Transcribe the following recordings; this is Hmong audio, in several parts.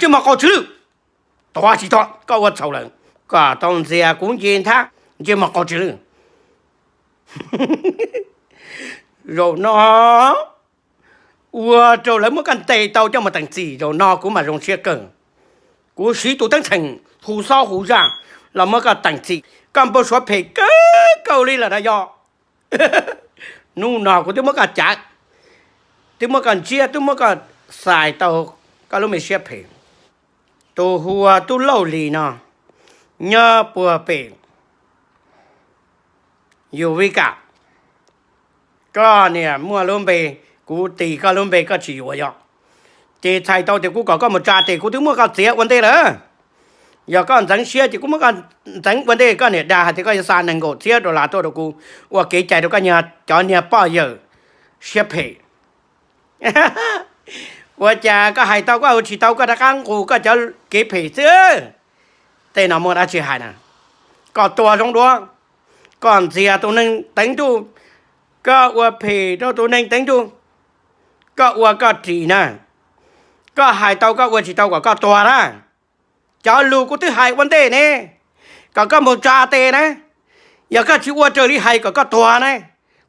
Ntsej muag qaug tsis lwj. Tuag tsis tuag koj ua txhaum lawm, kom tau ntxias kuv nce nthab, ntsej muag qaug tsis lwj. Zaum no ua rau lawv muab koj ntes tau coj mus teem txim, zaum no kuv mam zoo siab kawg. Kuv siv tus teeb txheem hu xob hu zaj los muab koj teem txim, koj npau suav phem kawg nkaus li lawm na yog. Hnub no kuv twb muab koj cav, twb muab koj ntsiab, twb muab koj xais tau koj lub me siab phem. Tus hu ua Tub Lauj Lis no nyob puag pem Yus Vib Kam. Koj niam muaj lub npe, kuv tis koj lub npe koj tsis yuav yog, ces txhais tau tias kuv kom koj mus tsa tes kuv twb muab koj txiav ua ntej lawm. Yog koj ntxeev siab ces kuv muab koj ntxeev ua ntej, koj niam dag hais tias koj yuav xa nees nkaum txhiab dollar tuaj rau kuv ua kev cai rau koj cov niag poj yawm siab phem. Ua cas koj hais tau koj ua tsis tau, koj rov qab nqus koj cov kev phem xwb. Tej no muaj dab tsi hais na? Koj tuag zoo dua, koj ntxias tus neeg teev ntuj, koj ua phem rau tus neeg teev ntuj, koj ua koj ris na, koj hais tau koj ua tsis tau kom koj tuag na. Cov lus kuv twb hais ua ntej ne, kom koj mus tsa tes na, yog koj tsis ua raws li hais kom koj tuag na.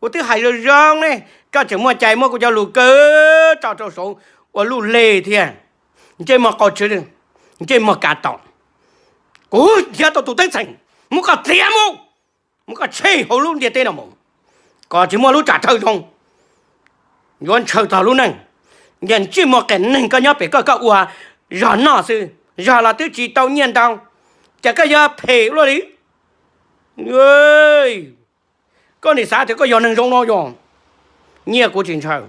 Kuv twb hais zoo zoo ne, koj tseem muaj cai muab kuv cov lus kaw tso rau saud ua luj leg thiab. Ntsej muag qaug tsis lwj, ntsej muag kav tom. Kuv nrhiav tau tus teeb txheem muab koj txiav mus, muab koj tshem hauv lub ntiaj teb no mus, kom tsis muaj lub tsam thawj zoo yuav ntshaw txog lub neej. Ntsej muag qias neeg, koj nyob pem koj, koj ua zog noj xwb, zog los twb tsis tau nyiaj ntau, ces koj yuav phem luaj li. Koj nim xav tias koj yog neeg zoo no yog? Nyiaj kuv tsis ntshaw.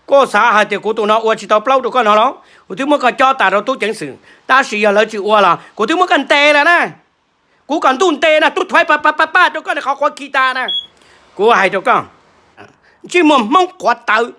Koj xav hais tias kuv tus no ua tsis tau plaub rau koj no los? Kuv twb muab koj cob tas rau tub ceev xwm, tab sis yog lawv tsis ua los kuv twb muab koj ntes lawm na. Kuv kom ntuj ntes na, tub thuaiv paj paj paj paj rau koj qhov quav khi tas na. Kuv hais rau koj, ntsej muag Hmoob quav tawv.